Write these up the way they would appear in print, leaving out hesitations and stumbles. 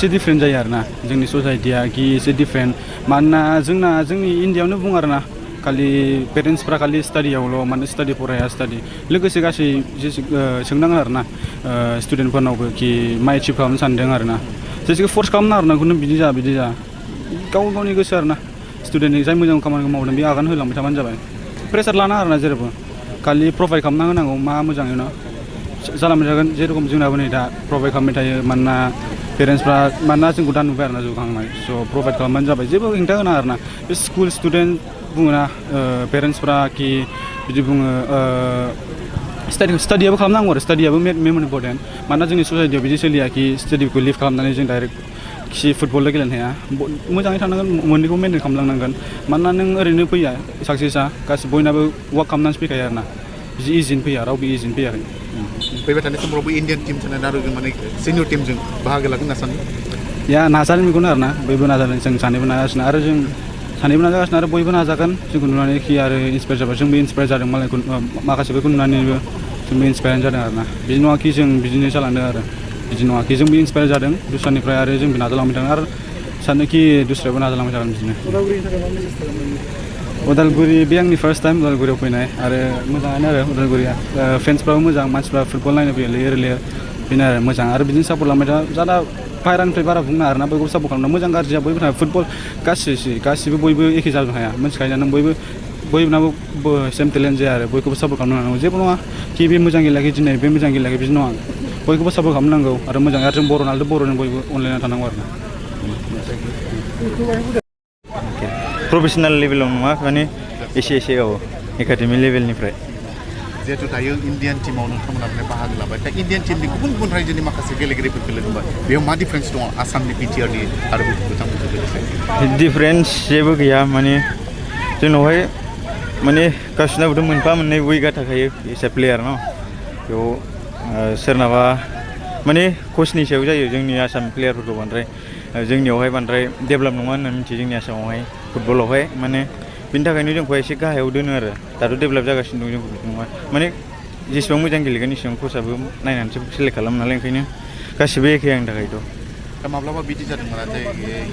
एसे डिफरेन्ट जायो आरोना जोंनि ससाइटिया कि एसे डिफरेन्ट मानोना जोंनि इण्डियाआवनो बुङो आरोना खालि पेरेन्टसफ्रा खालि स्टाडियावल' माने स्टाडि फराया स्टाडि लोगोसे गासै सोंनांगोन आरोना स्टुडेन्टफोरनावबो कि मा एचिभ खालामनो सानदों आरोना जेसेखि फर्स खालामना आरोना खुनु बिदि जा गाव गावनि गोसो आरोना स्टुडेन्टनि जाय मोजां खामानिखौ मावदों बे आगान होलांबाय थाबानो जाबाय प्रेसार लाना आरोना जेरैबो खालि प्रभाइड खालामना होनांगौ मा मोजाङैनो जालांबाय थागोन जेरखम जोंनाबो नै दा प्रभाइड खालामबाय थायो मानोना पेरेन्टसफ्रा मानोना जोंखौ दा नुबाय आरोना जौगाखांनाय स' प्रभाइड खालामबानो जाबाय जेबो हेंथा होना आरोना बे स्कुल स्टुडेन्ट बुङोना पेरेन्टसफ्रा कि बिदि बुङो स्टाडियाबो खालामनांगौ आरो स्टाडियाबो मेन इम्परटेन्ट मानोना जोंनि ससाइटियाव बिदि सोलिया कि स्टाडिखौ लिभ खालामनानै जों डाइरेक्ट खि फुटबलल' गेलेनो हाया मोजाङै थानांगोन मोननैखौ मेनटेन खालामलांनांगोन मानोना नों ओरैनो फैया साक्सेसआ गासिबो बयनाबो वार्क खालामनानैसो फैखायो आरोना बिदि इजिनो फैया रावबो इजिनो फैयाखै फैबाय थानाय समावबो इण्डियान टिम सानो आरो जों माने सिनियर टिमजों बाहागो लागोन होनना सानो या नाजादों बेखौनो आरोना बयबो नाजादों जों सानैबो नाजागासिनो आरो जों सानैबो नाजागासिनो आरो बयबो नाजागोन जोंखौ नुनानै कि आरो इन्सपायार जाबाय जोंबो इन्सपायार जादों मालायखौ माखासेफोरखौ नुनानैबो जोंबो इन्सपायार जादों आरोना बिदि नङा कि जों बिदिनो जालांदों आरो बिदि नङा कि जोंबो इन्सपायार जादों दस्रानिफ्राय आरो जोंबो नाजालांबाय थादों आरो सानो कि दस्रायाबो नाजालांबाय थागोन बिदिनो उदालगुरि बे आंनि फार्स्ट टाइम उदालगुरियाव फैनाय आरो मोजाङानो आरो उदालगुरिया फेन्सफ्राबो मोजां मानसिफ्रा फुटबल नायनो फैयो लेर बेनो आरो मोजां आरो बिदिनो सापर्ट लांबाय था जादा बाहेरानिफ्राय बारा बुंनो आरोना बयबो सापर्ट खालामना मोजां गाज्रिया बयबो थाङो फुटबल गासिबो बयबो एखे जाजोबनो हाया मिथिखायो नों बयबोनाबो सेम टेलेन्ट जाया आरो बयखौबो सापर्ट खालामनांगौ जेबो नङा कि बे मोजां गेलेयाखै दिनै बे मोजां गेलेयाखै बिदि नङा बयखौबो सापर्ट खालामनांगौ आरो मोजां आरो जों बर' नालाय बर'जों बयबो अनलायना थानांगौ आरोना प्रफेसनेल लेभेलाव नङा माने एसे एकाडेमि लेभेलनिफ्राय जिहेतु दायो इण्डियान टिमाव नोंथांमोना बाहागो लाबाय दा इण्डियान टिमनि गुबुन रायजोनि माखासे गेलेगिरिफोरखौ लोगो मोनबाय बेयाव मा डिफारेन्स दङ आसामनि बिटिआरनि आरो बिथांमोनजों लोगोसे डिफारेन्स जेबो गैया माने जोंनावहाय माने गासिनाबोथ' मोनफा मोननै उइकआ थाखायो एस ए प्लेयार न बेयाव सोरनाबा माने कचनि सायाव जायो जोंनि आसाम प्लेयारफोरखौ बांद्राय जोंनियावहाय बांद्राय डेभेलप नङा होननानै मिथियो जोंनि आसामावहाय फुटबलावहाय माने बिनि थाखायनो जोंखौ एसे गाहायाव दोनो आरो दाथ' डेभेलप जागासिनो दं जोंखौ नङा माने जेसेबां मोजां गेलेगोन एसेबां कचआबो नायनानैसो सेलेक्ट खालामो नालाय ओंखायनो गासिबो एखे आंनि थाखायथ' दा माब्लाबा बिदि जादों नामा जे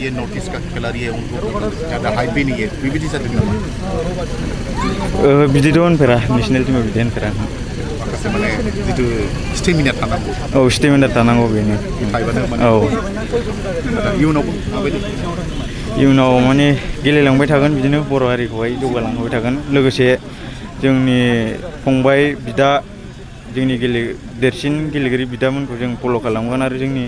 ये नर्थ इस्ट का खिलाड़ी है उनको ज़्यादा हाइप भी नहीं है बेबायदि जादों नामा बिदिथ' होनफेरा नेसनेल टिमाव बिदि होनफेरा माखासे माने जिथु स्टेमिना थानांगौ औ स्टेमिना थानांगौ बेनो औ इयुनावबो माबायदि इयुनाव माने गेलेलांबाय थागोन बिदिनो बर' हारिखौहाय जौगालांबाय थागोन लोगोसे जोंनि फंबाय बिदा जोंनि देरसिन गेलेगिरि बिदामोनखौ जों फल' खालामगोन आरो जोंनि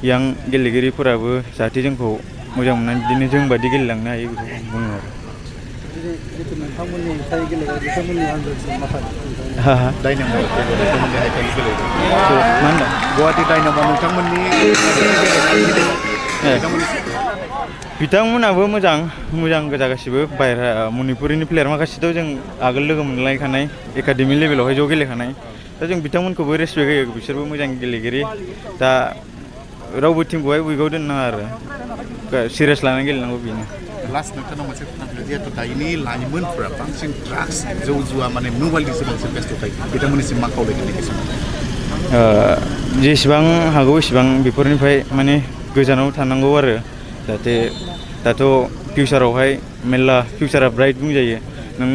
यां गेलेगिरिफोराबो जाहाथे जोंखौ मोजां मोननानै बिदिनो जों बायदि गेलेलांनो हायो बेखौ बुङो आरो गुवाहाटि डायनाम'आ नोंथांमोननि बिथांमोनाबो मोजां गोजा गासिबो बाहेरा मणिपुरनि प्लेयार माखासेथ' जों आगोल लोगो मोनलायखानाय एकाडेमि लेभेलावहाय ज' गेलेखानाय दा जों बिथांमोनखौबो रेसपेक्ट होयो बिसोरबो मोजां गेलेगिरि दा रावबो टिमखौहाय उइकआव दोननाङा आरो सिरियास लानानै गेलेनांगौ बेनो लास्ट नोंथांनाव मोनसे खोथा जिहेतु दायोनि लाइमोनफोरा बांसिन ड्राग्स जौ जुवा माने मबाइलजोंसो बांसिन बेस्थ' थायो बिथांमोननिसिम मा खावलायगोन जेसेबां हागौ एसेबां बेफोरनिफ्राय माने गोजानाव थानांगौ आरो जाहाथे दाथ' फिउचारावहाय मेरला फिउचारा ब्राइट बुंजायो नों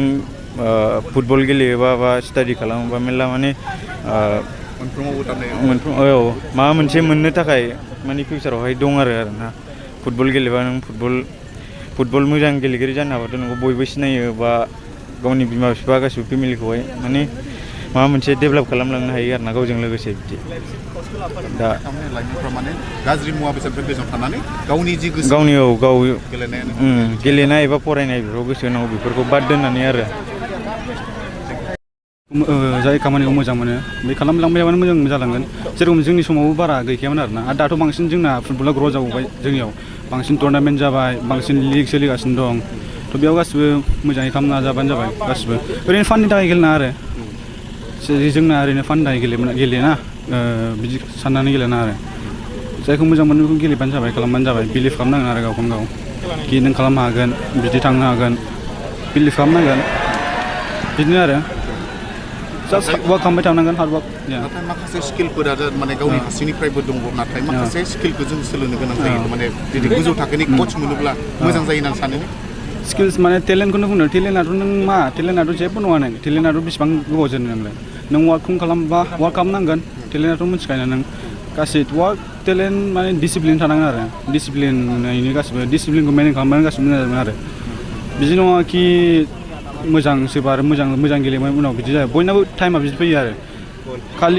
फुटबल गेलेयोबा बा स्टाडि खालामोबा मेरला माने माबा मोनसे मोननो थाखाय माने फिउचारावहाय दं आरोना फुटबल गेलेबा नों फुटबल मोजां गेलेगिरि जानो हाबाथ' नोंखौ बयबो सिनायो बा गावनि बिमा बिफा गासिबो फेमिलिखौहाय माने माबा मोनसे डेभेलप खालामलांनो हायो आरोना गावजों लोगोसे बिदि दा लाइमोनफ्रा माने गाज्रि मुवा बेसादनिफ्राय गोजानाव थानानै गावनि जि गोसो गावनि गाव गेलेनाय एबा फरायनाय बेफोराव गोसो होनांगौ बेफोरखौ बाद दोननानै आरो जाय खामानिखौ मोजां मोनो बे खालामलांबाय थाबानो मोजां जालांगोन जेरखम जोंनि समावबो बारा गैखायामोन आरोना आरो दाथ' बांसिन जोंना फुटबला ग्र' जाबावबाय जोंनियाव बांसिन टुर्नामेन्ट जाबाय बांसिन लिग सोलिगासिनो दं थ' बेयाव गासिबो मोजाङै खालामनो नाजाबानो जाबाय गासिबो ओरैनो फाननि थाखाय गेलेना आरो जोंना ओरैनो फाननि थाखाय गेलेना बिदि साननानै गेलेना आरो जायखौ मोजां मोनो बेखौ गेलेबानो जाबाय खालामबानो जाबाय बिलिभ खालामनांगोन आरो गावखौनो गाव कि नों खालामनो हागोन बिदि थांनो हागोन बिलिभ खालामनांगोन बिदिनो आरो जास्ट वार्क खालामबाय थानांगोन हार्ड वार्क नाथाय माखासे स्किलफोरा माने गावनि हारसिंनिफ्रायबो दङ नाथाय माखासे स्किलखौ जों सोलोंनो गोनां जायो माने जुदि गोजौ थाखोनि कच मोनोब्ला मोजां जायो होनना सानो स्किल्स माने टेलेन्टखौनो बुंनो टेलेन्टआथ' नों मा टेलेन्टआथ' जेबो नङा नों टेलेन्टआथ' बेसिबां गोबाव जोरनो नोंलाय नों वार्कखौ खालामबा वार्क खालामनांगोन टेलेन्टआथ' मिथिखायो नों गासै वार्क टेलेन्ट माने डिसिप्लिन थानांगोन आरो डिसिप्लिननि गासिबो डिसिप्लिनखौ मेनेज खालामनानै गासिबो मोजां जागोन आरो बिदि नङा कि मोजां सोरबा आरो मोजां गेलेबाय उनाव बिदि जायो बयनाबो टाइमा बिदि फैयो आरो खालि